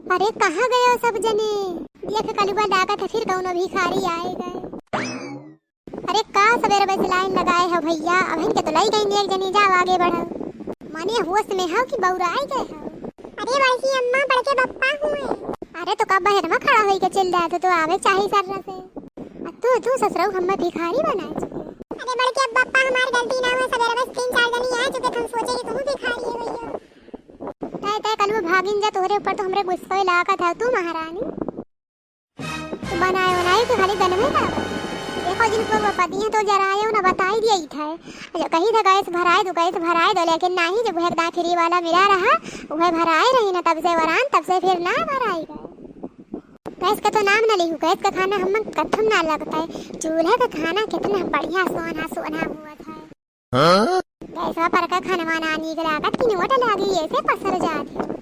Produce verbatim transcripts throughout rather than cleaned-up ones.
अरे, कहाँ गयो सब जने? देख कलुआ, लागत है फिर कउनो भिखारी आए गए। अरे, का सबेर बस लाइन लगाए हो भइया? अबहिन के तो लई गई एक जनी, जाओ आगे बढ़ो। मने होश में हो कि बउराए गए हो? अरे बड़की अम्मा, बड़के बप्पा हुए। अरे तो का बहर में खड़ा होई के चिल्लात हो, तो आवे चाही सर्रा से। आ तू, तू ससुरऊ हमें भिखारी बनाए चुके। अरे बड़के बप्पा, हमार गलती ना हुए, सबेर बस तीन चार जनी आए चुके, तो हम सोचे कि तू भिखारी है भइया। तय, तय कलुआ भागिन जा, तोहरे ऊपर तो हमरे गुस्सा लागत है, तू महारानी। तो बनाए बनाए तो खाली दन में ना। देखो जिनको वो पति है तो जराए ना बताई दिया ही था। जो कही था गैस भराए दो, गैस भराए दो, लेकिन नाही, जब वह दाखिरी वाला मिला रहा, वह भराए रही ना, तब से वरान, तब से फिर ना भराई गए। गैस का तो नाम ना लिहू, गैस का खाना हम कथम ना लगता है। चूल्हा का खाना कितना बढ़िया सोना सोना हुआ था। हाँ? गैसवा पर का खनवा ना नीक लागत कि नोट लागी, ऐसे पसर जात है।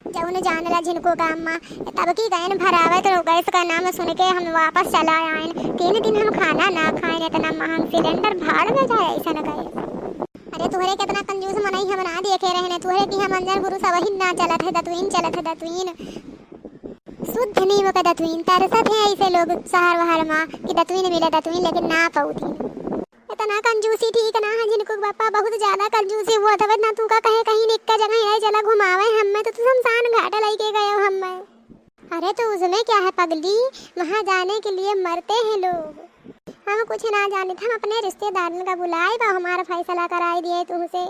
जौन जानला झिनको गाम मा, तब की गैन भरावे तो गैस का नाम सुन के हम वापस चला आएन। तीन दिन हम खाना ना खाएन, इतना महंग सिलेंडर भाड़ में जाए ऐसन गैस। अरे तुहरे कितना कंजूस मनई हम ना देखे रहने, तुहरे की हम अंजन गुरु सब ही ना चलत है दतुइन, चलत है दतुइन। शुद्ध नीम का दतुइन तरसत है ऐसे लोग शहर वहर मा कि दतुइन मिले दतुइन, लेकिन ना पौती। इतना कंजूसी ठीक ना है झिनकू के बापा, बहुत ज्यादा कंजूसी हुआ था। ना तू का कहे कहीं निक्का जगह है, चला घुमावे हमें, तो तू शमशान घाट लेके गए हो हमें। अरे तो उसमें क्या है पगली, वहाँ जाने के लिए मरते हैं लोग। हम कुछ ना जाने थे, हम अपने रिश्तेदारन का बुलाए बा, हमारा फैसला कराई दिए तुमसे।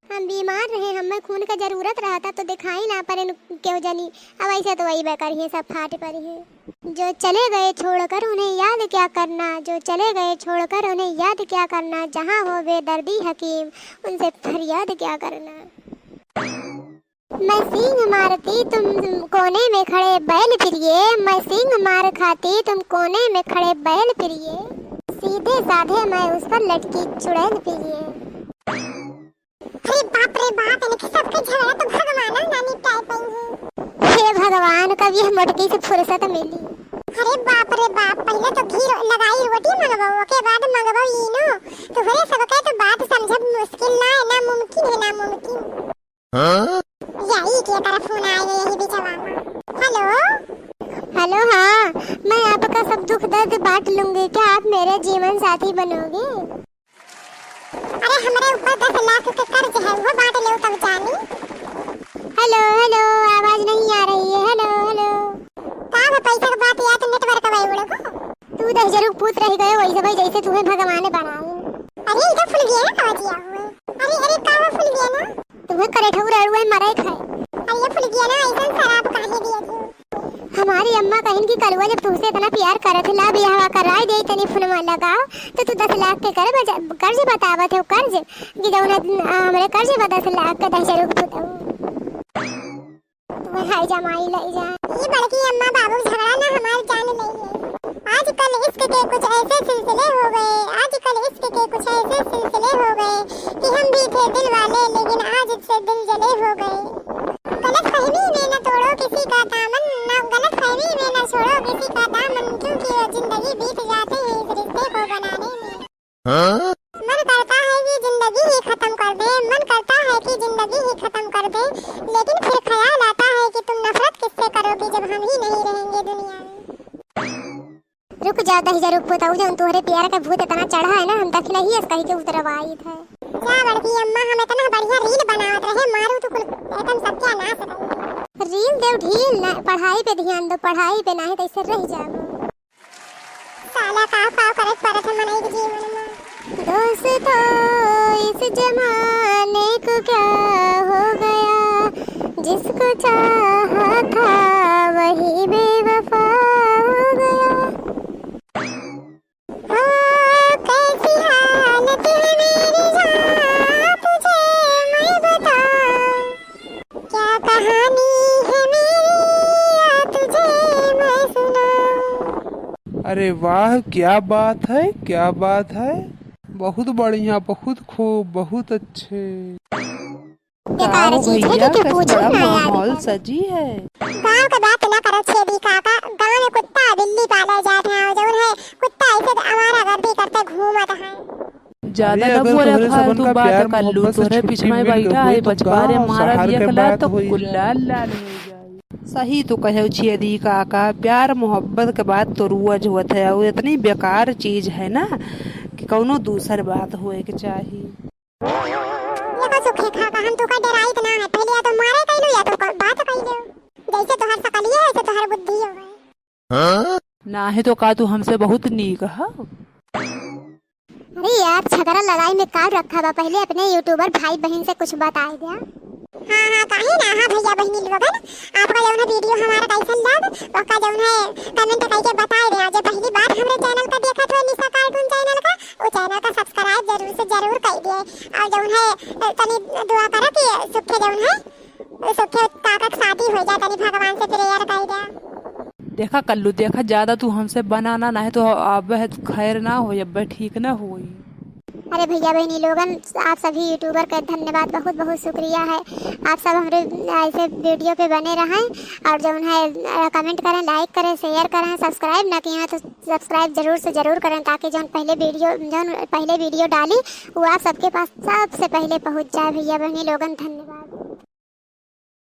हम बीमार रहे, हमें खून का जरूरत रहा था, तो दिखाई ना पड़े न-, केहू जनी। अब ऐसे तो वही बेकार ही सब फाट पड़ी है। जो चले गए छोड़कर उन्हें याद क्या करना, जो चले गए छोड़कर उन्हें याद क्या करना, जहाँ हो बेदर्दी हकीम उनसे फरियाद क्या करना। मैं सींग मारती तुम कोने में खड़े बैल प्रिय, मैं सींग मार खाती तुम कोने में खड़े बैल प्रिय, सीधे साधे मैं उस पर लटकी चुड़ैल प्रिय। अरे बाप रे बाप, इनके सबके झगड़ा तो भगवान ना निपटाए पाई है। हे भगवान, कब यह मोटकी से फुर्सत मिली। अरे बाप रे बाप, पहले तो घी रो-, लगाई रोटी मंगवाओ, ओके बाद मंगवाओ इनो। तोहरे सबके तो बात समझब मुश्किल ना है, नामुमकिन है, नामुमकिन। हाँ? यही के तरफ फोन आए यही बिचवा में। हेलो। हेलो, हाँ, मैं आपका सब दुख दर्द बांट लूंगी, क्या आप मेरे जीवन साथी बनोगे? अरे, हमरे ऊपर दस लाख के कर्ज है, वो बांट लेव तब जानी। हेलो, हेलो, आवाज नहीं आ रही है। हेलो, हेलो। का बा, पैसा के बात या तो नेटवर्क बा उड़े को? तू दहिजरू पूत रह गए, वैसे भाई जैसे तुम्हें भगवान ने बनाए। अरे, इधर फुल गया ना, आवाज या हुए। अरे, अरे, का बा, फुल गया ना? तुम्हें करे ठौर अड़ुआ मरे खाए। अरे, ये फुल गया ना, ऐसा शराब काहे दिया तू? हमारी अम्मा कहिन कि कलुआ जब तुमसे इतना प्यार करत है, ला बियाहवा कराए दे, तनी फोनवा लगाओ, तो तू दस लाख के कर बजा-, कर्ज बतावत है, कर्ज, कि जौन, आ, हमरे कर्ज बा दस लाख के, दस हजार रुपये तो। तुम्हें हाय जमाई ले जा। ये बड़की अम्मा बाबू झगड़ा ना हमार जान ले है। आजकल इश्क के कुछ ऐसे सिलसिले हो गए, आजकल इश्क के कुछ ऐसे सिलसिले हो गए कि हम भी थे दिल वाले, लेकिन आज से दिल जले हो गए। गलतफहमी में न तोड़ो किसी का दामन, न गलतफहमी में न छोड़ो किसी का दामन, क्योंकि ये जिंदगी बीत जाते हैं इस रिश्ते को बनाने में। हाँ? मन करता है कि जिंदगी ही खत्म कर दे, मन करता है कि जिंदगी ही खत्म कर दे, लेकिन फिर ख्याल आता है कि तुम नफरत किससे करोगे जब हम ही नहीं रहेंगे दुनिया में। रुक जा दहिजरू पुतऊ, जौन तोहरे प्यार के भूत इतना चढ़ा है ना, हम दखिलहियस कहि के उतरवाइत है। जा बड़की अम्मा, हम इतना बढ़िया रील बनावत रहे, मारू तू कुल एकदम सत्यानाश कर दिया। रील देव ढील ना, पढ़ाई पे ध्यान दो, पढ़ाई पे, नाही तो ऐसे रह जाबो। साला का का करे के पड़त है मनई के जीवन में। दोस्तों, इस जमाने को क्या हो गया, जिसको चाहा था वही बेवफा हो गया। हाँ, कैसी हालत है मेरी जान, तुझे मैं बताऊं। क्या कहानी है मेरी या तुझे मैं सुनाऊं। अरे वाह, क्या बात है, क्या बात है, बहुत बढ़िया, बहुत खूब, बहुत अच्छे। बेकार चीज है, क्योंकि पूछे ना यार। माहौल सजी है। गांव के बात ना करो छेदी काका, गांव में कुत्ता बिल्ली पाले जात हैं, और जौन है कुत्ता ऐसे आवारागर्दी करते घूमत हैं। ज्यादा अरे, ना अगर बोले तोहरे फालतू सबन का बात प्यार कल्लू, मोहब्बत से तोहरे छुट्टी पीछे में मिल गए बैठा होई है तो का पछवारे मारा शहर दिया के कला बात तो होई कुल्ला जाए। लाल हो जाए। सही तो कहो छियरी काका, प्यार मोहब्बत के बात तो रुआ जुअत है और इतनी बेकार चीज है ना कि कौनो दूसर बात होए के चाही। देखो सुखे काका, हम तोका डेराइत ना है, पहले या तो मारे कैलू या तो क-, बात कैलू। जैसे तोहर सकलिए है, वैसे तोहर बुद्धि हो है। नाहीं तो का तू हमसे बहुत नीक ह? अरे यार, झगड़ा लड़ाई में का रखा बा, पहले अपने YouTuber भाई बहिन से कुछ बताए द्या। हाँ, हाँ, काहे ना, हाँ भइया बहिनी लोगन, आपका जौन है video हमारा कैसन लाग, ओका जौन है comment कइके बताए द्या। जे पहली बार हमरे channel का देखत हुए निशा cartoon channel का, वो channel का subscribe जरूर से जरूर कइ द्या। और जौन है, तनी दुआ करा कि सुखे जौन है, सुखे काका के शादी हो जाए, तनी भगवान से prayer कइ द्या। देखा कल्लू, देखा, ज्यादा तू हमसे बनाना, नाहीं तो अब है खैर ना होई, अब ठीक ना होई। अरे भइया बहिनी लोगन, आप सभी YouTuber का धन्यवाद, बहुत बहुत शुक्रिया है। आप सब हमरे ऐसे video पे बने रहें और जौन है, अ, comment करें, like करें, share करें, subscribe ना किए हैं तो subscribe जरूर से जरूर करें, ताकि जौन पहले video, जौन पहले video डाली वो आप सबके पास सबसे पहले पहुँच जाए। भइया बहिनी लोगन, धन्यवाद।